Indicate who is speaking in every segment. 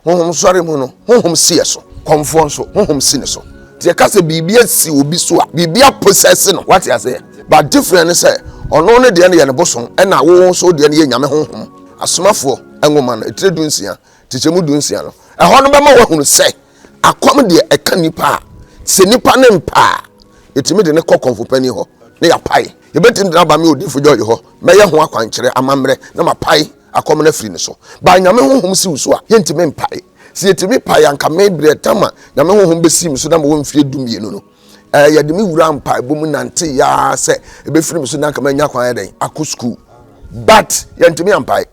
Speaker 1: Honhom sɔre mu no, honhom si yɛ so. Kɔmfoɔ nso, honhom si ne so. Nti yɛka sɛ biribi asi obi so a, biribi aposɛse no. Wate aseɛ? But different ne sɛ, ɔno ne deɛ no yɛ ne bosom, ɛna wo nso deɛ no yɛ Nyame honhom. Asomafoɔ nwoma no, etire 16, nkyekyɛmu 16 no, ɛhɔ no bɛma woahunu sɛ akɔm deɛ ɛka nipa a, sɛ nipa no mpɛ a, yɛtumi de no kɔ kɔmfo panin hɔ na yɛapae. Yɛbɛtumi de no aba me odiyifo George hɔ, mɛyɛ ho akwankyerɛ, amammerɛ, na mapae akɔm no afiri ne so. But Nyame honhom si wo so a, yɛntumi mpae. Sɛ yɛtumi pae a, anka me berɛ tam a Nyame honhom bɛsii me so na mewɔ mfeɛ 12 no, eh, yɛde me wuraa mpaebɔ mu nanteeɛ ara sɛ ɛbɛfiri me so na anka manya kwan ayɛ dɛn akɔ sukuu. But yɛntumi ampae.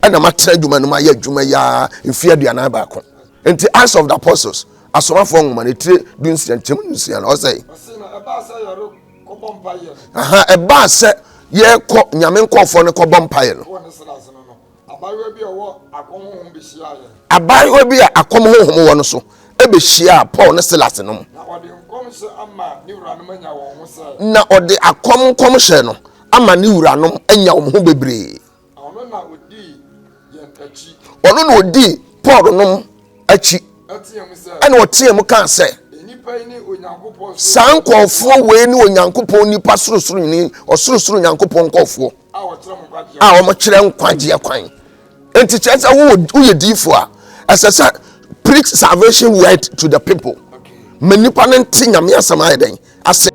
Speaker 1: Ɛna matena adwuma no mu ayɛ adwuma yi ara mfeɛ 41. Nti Acts of the Apostles, Asomafoɔ nwoma no, etire 16 nkyɛmu 16 no, ɔsɛ.
Speaker 2: Ɔse na ɛbaa sɛ yɛrekɔbɔ mpaeɛ no.
Speaker 1: Aha, ɛbaa sɛ yɛrekɔ Nyame nkurɔfoɔ no kɔbɔ mpaeɛ no.
Speaker 2: Wɔ ne serase no no, abaayewa bi a ɔwɔ akɔm honhom bɛhyiaa yɛn.
Speaker 1: Abaayewa bi a akɔm honhom wɔ no so bɛhyiaa Paul ne Silas nom.
Speaker 2: Na ɔde nkɔmhyɛ ama ne wuranom anya wɔn ho sɛ.
Speaker 1: Na ɔde akɔm nkɔmhyɛ no ama ne wuranom anya wɔn ho bebree.
Speaker 2: Ɔno na ɔdii yɛn akyi.
Speaker 1: Ɔno na ɔdii Paul nom akyi. Ɛna ɔteɛ mu kaa sɛ, Saa nkurɔfoɔ wei ne Onyankopɔn nipa sorosoroni, ɔsorosoro Nyankopɔn nkurɔfoɔ a wɔkyerɛ nkwagyeɛ kwan. Enti kyerɛ sɛ woyɛ diifoɔ a, ɛsɛ sɛ preach salvation word to the people. Ma nnipa no nte Nyame asɛm ayɛ dɛn ase.